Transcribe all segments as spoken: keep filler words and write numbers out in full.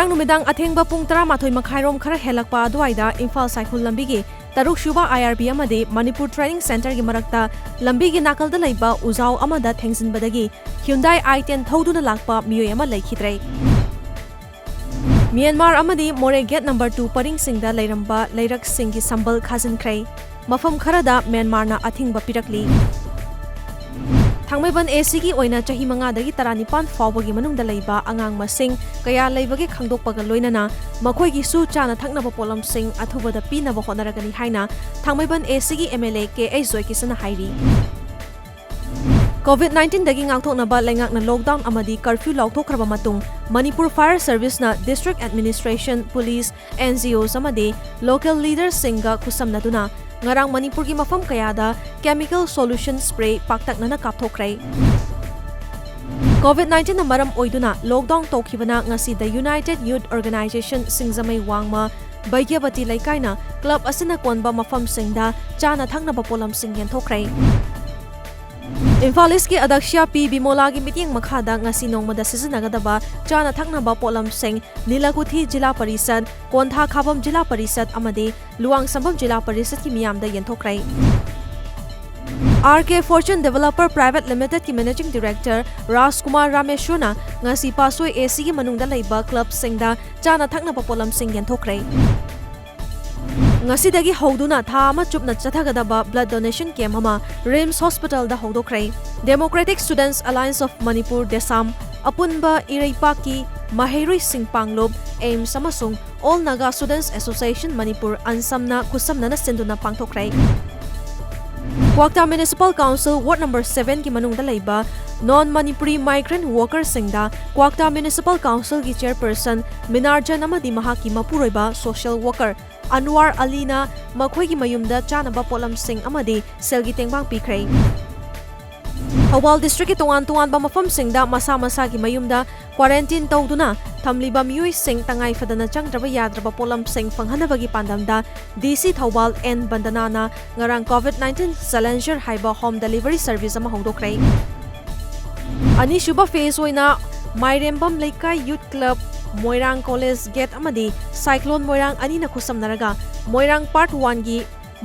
ꯉꯔꯥꯡ ꯅꯨꯃꯤꯗꯥꯡ ꯑꯊꯦꯡꯕ ꯄꯨꯡ ꯇꯔꯥꯃꯥꯊꯣꯏ ꯃꯈꯥꯏꯔꯣꯝ ꯈꯔ ꯍꯦꯜꯂꯛꯄ ꯑꯗꯨꯋꯥꯏꯗ ꯏꯝꯐꯥꯜ ꯁꯥꯏꯈꯨꯜ ꯂꯝꯕꯤꯒꯤ ꯇꯔꯨꯛ ꯁꯨꯕ IRB ꯑꯃꯗꯤ ꯃꯅꯤꯄꯨꯔ Training Centreꯒꯤ ꯃꯔꯛꯇ ꯂꯝꯕꯤꯒꯤ ꯅꯥꯀꯜꯗ ꯂꯩꯕ ꯎꯖꯥꯎ ꯑꯃꯗ ꯊꯦꯡꯖꯤꯟꯕꯗꯒꯤ Hyundai i ten ꯊꯧꯗꯨꯅ ꯂꯥꯛꯄ ꯃꯤꯑꯣꯏ ꯑꯃ ꯂꯩꯈꯤꯗ꯭ꯔꯦ꯫ ꯃ꯭ꯌꯥꯟꯃꯥꯔ ꯑꯃꯗꯤ ꯃꯣꯔꯦ gate number two ꯄꯔꯤꯡꯁꯤꯡꯗ ꯂꯩꯔꯝꯕ ꯂꯩꯔꯛꯁꯤꯡꯒꯤ ꯁꯝꯕꯜ ꯈꯥꯖꯤꯟꯈ꯭ꯔꯦ꯫ ꯃꯐꯝ ꯈꯔꯗ ꯃ꯭ꯌꯥꯟꯃꯥꯔꯅ ꯑꯊꯤꯡꯕ ꯄꯤꯔꯛꯂꯤ꯫ ꯊꯥꯡꯃꯩꯕꯟ ACꯒꯤ ꯑꯣꯏꯅ ꯆꯍꯤ ꯃꯉꯥꯗꯒꯤ ꯇꯔꯥꯅꯤꯄꯥꯟ ꯐꯥꯎꯕꯒꯤ ꯃꯅꯨꯡꯗ ꯂꯩꯕ ꯑꯉꯥꯡ ꯃꯁꯤꯡ ꯀꯌꯥ ꯂꯩꯕꯒꯦ ꯈꯪꯗꯣꯛꯄꯒ ꯂꯣꯏꯅꯅ ꯃꯈꯣꯏꯒꯤꯁꯨ ꯆꯥꯅ ꯊꯛꯅꯕ ꯄꯣꯠꯂꯝꯁꯤꯡ ꯑꯊꯨꯕꯗ ꯄꯤꯅꯕ ꯍꯣꯠꯅꯔꯒꯅꯤ ꯍꯥꯏꯅ ꯊꯥꯡꯃꯩꯕꯟ ACꯒꯤ MLA K H ꯖꯣꯏꯀꯤꯁꯟꯅ ꯍꯥꯏꯔꯤ꯫ COVID nineteenꯗꯒꯤ ꯉꯥꯛꯊꯣꯛꯅꯕ ꯂꯩꯉꯥꯛꯅ lockdown ꯑꯃꯗꯤ curfew ꯂꯥꯎꯊꯣꯛꯈ꯭ꯔꯕ ꯃꯇꯨꯡ, Manipur Fire Serviceꯅ district administration, police, NGOs ꯑꯃꯗꯤ local leaderꯁꯤꯡꯒ ꯈꯨꯠꯁꯝꯅꯗꯨꯅ ꯉꯔꯥꯡ ꯃꯅꯤꯄꯨꯔꯒꯤ ꯃꯐꯝ ꯀꯌꯥꯗ chemical solution spray ꯄꯥꯛꯇꯛꯅꯅ ꯀꯥꯞꯊꯣꯛꯈ꯭ꯔꯦ꯫ COVID nineteenꯅ ꯃꯔꯝ ꯑꯣꯏꯗꯨꯅ lockdown ꯇꯧꯈꯤꯕꯅ ꯉꯁꯤ The United Youth Organization Singjamei ꯋꯥꯡꯃ ꯕꯩꯒ꯭ꯌꯕꯇꯤ ꯂꯩꯀꯥꯏꯅ club ꯑꯁꯤꯅ ꯀꯣꯟꯕ ꯃꯐꯝꯁꯤꯡꯗ ꯆꯥꯅ ꯊꯛꯅꯕ ꯄꯣꯠꯂꯝꯁꯤꯡ ꯌꯦꯟꯊꯣꯛꯈ꯭ꯔꯦ꯫ ꯏꯝꯐꯥꯜ Eastꯀꯤ ꯑꯗꯛꯁ꯭ꯌ ꯄꯤ ꯕꯤꯃꯣꯂꯥꯒꯤ ꯃꯤꯠꯌꯦꯡ ꯃꯈꯥꯗ ꯉꯁꯤ ꯅꯣꯡꯃꯗ ꯁꯤꯖꯤꯟꯅꯒꯗꯕ ꯆꯥꯅ ꯊꯛꯅꯕ ꯄꯣꯠꯂꯝꯁꯤꯡ ꯅꯤꯂꯀꯨꯊꯤ ꯖꯤꯂꯥ ꯄꯔꯤꯁꯗ, ꯀꯣꯟꯊꯥ ꯈꯥꯕꯝ ꯖꯤꯂꯥ ꯄꯔꯤꯁꯗ ꯑꯃꯗꯤ ꯂꯨꯋꯥꯡꯁꯝꯕꯝ ꯖꯤꯂꯥ ꯄꯔꯤꯁꯗꯀꯤ ꯃꯤꯌꯥꯝꯗ ꯌꯦꯟꯊꯣꯛꯈ꯭ꯔꯦ꯫ RK Fortune Developer Private Limitedꯀꯤ Managing Director ꯔꯥꯖꯀꯨꯃꯥꯔ ꯔꯥꯃꯦꯁ꯭ꯋꯔꯅ ꯉꯁꯤ ꯄꯥꯠꯁꯣꯏ ACꯒꯤ ꯃꯅꯨꯡꯗ ꯂꯩꯕ clubꯁꯤꯡꯗ ꯆꯥꯅ ꯊꯛꯅꯕ ꯄꯣꯠꯂꯝꯁꯤꯡ ꯌꯦꯟꯊꯣꯛꯈ꯭ꯔꯦ꯫ ꯉꯁꯤꯗꯒꯤ ꯍꯧꯗꯨꯅ ꯊꯥ ꯑꯃ ꯆꯨꯞꯅ ꯆꯠꯊꯒꯗꯕ blood donation camp ꯑꯃ RIMS Hospitalꯗ ꯍꯧꯗꯣꯛꯈ꯭ꯔꯦ꯫ Democratic Students Alliance of Manipur, DESAM, ꯑꯄꯨꯟꯕ ꯏꯔꯩꯄꯥꯛꯀꯤ ꯃꯍꯩꯔꯣꯏꯁꯤꯡ ꯄꯥꯡꯂꯨꯞ, AIMS ꯑꯃꯁꯨꯡ All Naga Students Association Manipur, ANSAMꯅ ꯈꯨꯠꯁꯝꯅꯅ ꯁꯤꯟꯗꯨꯅ ꯄꯥꯡꯊꯣꯛꯈ꯭ꯔꯦ꯫ ꯀ꯭ꯋꯥꯛꯇꯥ Municipal Council Ward number sevenꯒꯤ ꯃꯅꯨꯡꯗ ꯂꯩꯕ non Manipuri migrant workerꯁꯤꯡꯗ ꯀ꯭ꯋꯥꯛꯇꯥ Municipal Councilꯒꯤ chairperson ꯃꯤꯅꯥꯔꯖꯟ ꯑꯃꯗꯤ ꯃꯍꯥꯛꯀꯤ ꯃꯄꯨꯔꯣꯏꯕ social worker ꯑꯟꯋꯥꯔ ꯑꯂꯤꯅ ꯃꯈꯣꯏꯒꯤ ꯃꯌꯨꯝꯗ ꯆꯥꯅꯕ ꯄꯣꯠꯂꯝꯁꯤꯡ ꯑꯃꯗꯤ ꯁꯦꯜꯒꯤ ꯇꯦꯡꯕꯥꯡ ꯄꯤꯈ꯭ꯔꯦ꯫ ꯊꯧꯕꯥꯜ districtꯀꯤ ꯇꯣꯉꯥꯟ ꯇꯣꯉꯥꯟꯕ ꯃꯐꯝꯁꯤꯡꯗ ꯃꯁꯥ ꯃꯁꯥꯒꯤ ꯃꯌꯨꯝꯗ quarantine ꯇꯧꯗꯨꯅ ꯊꯝꯂꯤꯕ ꯃꯤꯑꯣꯏꯁꯤꯡ ꯇꯉꯥꯏ ꯐꯗꯅ ꯆꯪꯗ꯭ꯔꯕ ꯌꯥꯗ꯭ꯔꯕ ꯄꯣꯠꯂꯝꯁꯤꯡ ꯐꯪꯍꯟꯅꯕꯒꯤ ꯄꯥꯟꯗꯝꯗ DC ꯊꯧꯕꯥꯜ ꯑꯦꯟ ꯕꯟꯗꯅꯥꯅ ꯉꯔꯥꯡ COVID nineteen Challenger ꯍꯥꯏꯕ home delivery service ꯑꯃ ꯍꯧꯗꯣꯛꯈ꯭ꯔꯦ꯫ ꯑꯅꯤꯁꯨꯕ phase ꯑꯣꯏꯅ ꯃꯥꯏꯔꯦꯝꯕꯝ ꯂꯩꯀꯥꯏ Youth Club ꯃꯣꯏꯔꯥꯡ ꯀꯣꯂꯦꯖ ꯒꯦꯠ ꯑꯃꯗꯤ ꯁꯥꯏꯀ꯭ꯂꯣꯟ ꯃꯣꯏꯔꯥꯡ ꯑꯅꯤꯅ ꯈꯨꯠꯁꯝꯅꯔꯒ ꯃꯣꯏꯔꯥꯡ ꯄꯥꯔꯠ ꯋꯥꯟꯒꯤ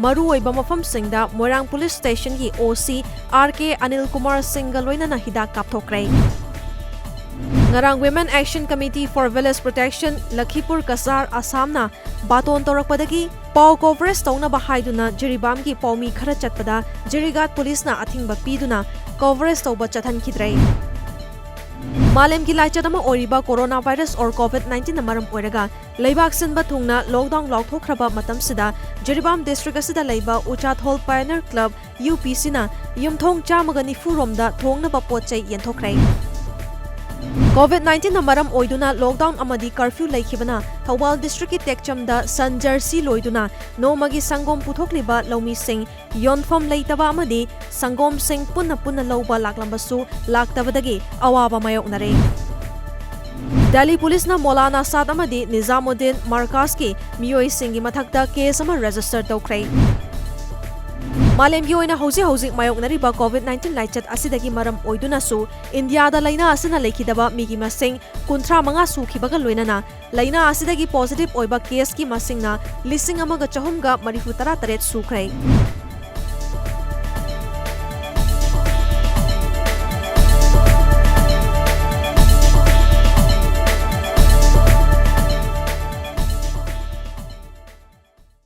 ꯃꯔꯨꯑꯣꯏꯕ ꯃꯐꯝꯁꯤꯡꯗ ꯃꯣꯏꯔꯥꯡ ꯄꯨꯂꯤꯁ ꯁ꯭ꯇꯦꯁꯟꯒꯤ ꯑꯣ ꯁꯤ ꯑꯥꯔ ꯀꯦ ꯑꯅꯤꯜ ꯀꯨꯃꯥꯔ ꯁꯤꯡꯒ ꯂꯣꯏꯅꯅ ꯍꯤꯗꯥꯛ ꯀꯥꯞꯊꯣꯛꯈ꯭ꯔꯦ꯫ ꯉꯔꯥꯡ Women Action Committee for Village Protection, ꯂꯈꯤꯄꯨꯔ Cachar, ꯑꯁꯥꯝꯅ ꯕꯥꯇꯣꯟ ꯇꯧꯔꯛꯄꯗꯒꯤ ꯄꯥꯎ ꯀꯣꯚꯔꯦꯖ ꯇꯧꯅꯕ ꯍꯥꯏꯗꯨꯅ ꯖꯤꯔꯤꯕꯥꯝꯒꯤ ꯄꯥꯎꯃꯤ ꯈꯔ ꯆꯠꯄꯗ ꯖꯤꯔꯤꯒꯥꯠ ꯄꯨꯂꯤꯁꯅ ꯑꯊꯤꯡꯕ ꯄꯤꯗꯨꯅ ꯀꯣꯚꯔꯦꯖ ꯇꯧꯕ ꯆꯠꯍꯟꯈꯤꯗ꯭ꯔꯦ꯫ ꯃꯥꯂꯦꯝꯒꯤ ꯂꯥꯏꯆꯠ ꯑꯃ ꯑꯣꯏꯔꯤꯕ ꯀꯣꯔꯣꯅꯥ ꯚꯥꯏꯔꯁ ꯑꯣꯔ ꯀꯣꯚꯤꯗ ꯅꯥꯏꯟꯇꯤꯟꯅ ꯃꯔꯝ ꯑꯣꯏꯔꯒ ꯂꯩꯕꯥꯛ ꯁꯤꯟꯕ ꯊꯨꯡꯅ ꯂꯣꯛꯗꯥꯎꯟ ꯂꯥꯎꯊꯣꯛꯈ꯭ꯔꯕ ꯃꯇꯝꯁꯤꯗ ꯖꯤꯔꯤꯕꯥꯝ ꯗꯤꯁꯇ꯭ꯔꯤꯛ ꯑꯁꯤꯗ ꯂꯩꯕ ꯎꯆꯥꯊꯣꯜ ꯄꯥꯏꯑꯣꯅꯤꯌꯔ ꯀ꯭ꯂꯕ, ꯌꯨ ꯄꯤ ꯁꯤꯅ ꯌꯨꯝꯊꯣꯡ ꯆꯥꯝꯃꯒ ꯅꯤꯐꯨ ꯔꯣꯝꯗ ꯊꯣꯡꯅꯕ ꯄꯣꯠ ꯆꯩ ꯌꯦꯟꯊꯣꯛꯈ꯭ꯔꯦ꯫ ꯀꯣꯚꯤꯗ ꯅꯥꯏꯟꯇꯤꯟꯅ ꯃꯔꯝ ꯑꯣꯏꯗꯨꯅ ꯂꯣꯛꯗꯥꯎꯟ ꯑꯃꯗꯤ ꯀꯔꯐ꯭ꯌꯨ ꯂꯩꯈꯤꯕꯅ ꯊꯧꯕꯥꯜ ꯗꯤꯁꯇ꯭ꯔꯤꯛꯀꯤ ꯇꯦꯛꯆꯝꯗ ꯁꯟ ꯖꯔꯁꯤ ꯂꯣꯏꯗꯨꯅ ꯅꯣꯡꯃꯒꯤ ꯁꯪꯒꯣꯝ ꯄꯨꯊꯣꯛꯂꯤꯕ ꯂꯧꯃꯤꯁꯤꯡ ꯌꯣꯟꯐꯝ ꯂꯩꯇꯕ ꯑꯃꯗꯤ ꯁꯪꯒꯣꯝꯁꯤꯡ ꯄꯨꯟꯅ ꯄꯨꯟꯅ ꯂꯧꯕ ꯂꯥꯛꯂꯝꯕꯁꯨ ꯂꯥꯛꯇꯕꯗꯒꯤ ꯑꯋꯥꯕ ꯃꯥꯌꯣꯛꯅꯔꯦ꯫ ꯗꯦꯜꯂꯤ ꯄꯨꯂꯤꯁꯅ ꯃꯣꯂꯥꯅꯥ ꯁꯥꯗ ꯑꯃꯗꯤ ꯅꯤꯖꯥꯃꯨꯗꯗꯤꯟ ꯃꯥꯔꯀꯥꯖꯀꯤ ꯃꯤꯑꯣꯏꯁꯤꯡꯒꯤ ꯃꯊꯛꯇ ꯀꯦꯁ ꯑꯃ ꯔꯦꯖꯤꯁꯇꯔ ꯇꯧꯈ꯭ꯔꯦ꯫ ꯃꯥꯂꯦꯝꯒꯤ ꯑꯣꯏꯅ ꯍꯧꯖꯤꯛ ꯍꯧꯖꯤꯛ ꯃꯥꯌꯣꯛꯅꯔꯤꯕ ꯀꯣꯚꯤꯗ ꯅꯥꯏꯟꯇꯤꯟ ꯂꯥꯏꯆꯠ ꯑꯁꯤꯗꯒꯤ ꯃꯔꯝ ꯑꯣꯏꯗꯨꯅꯁꯨ ꯏꯟꯗꯤꯌꯥꯗ ꯂꯥꯏꯅꯥ ꯑꯁꯤꯅ ꯂꯩꯈꯤꯗꯕ ꯃꯤꯒꯤ ꯃꯁꯤꯡ ꯀꯨꯟꯊ꯭ꯔꯥ ꯃꯉꯥ ꯁꯨꯈꯤꯕꯒ ꯂꯣꯏꯅꯅ ꯂꯥꯏꯅꯥ ꯑꯁꯤꯗꯒꯤ ꯄꯣꯖꯤꯇꯤꯚ ꯑꯣꯏꯕ ꯀꯦꯁꯀꯤ ꯃꯁꯤꯡꯅ ꯂꯤꯁꯤꯡ ꯑꯃꯒ ꯆꯍꯨꯝꯒ ꯃꯔꯤꯐꯨ ꯇꯔꯥ ꯇꯔꯦꯠ ꯁꯨꯈ꯭ꯔꯦ꯫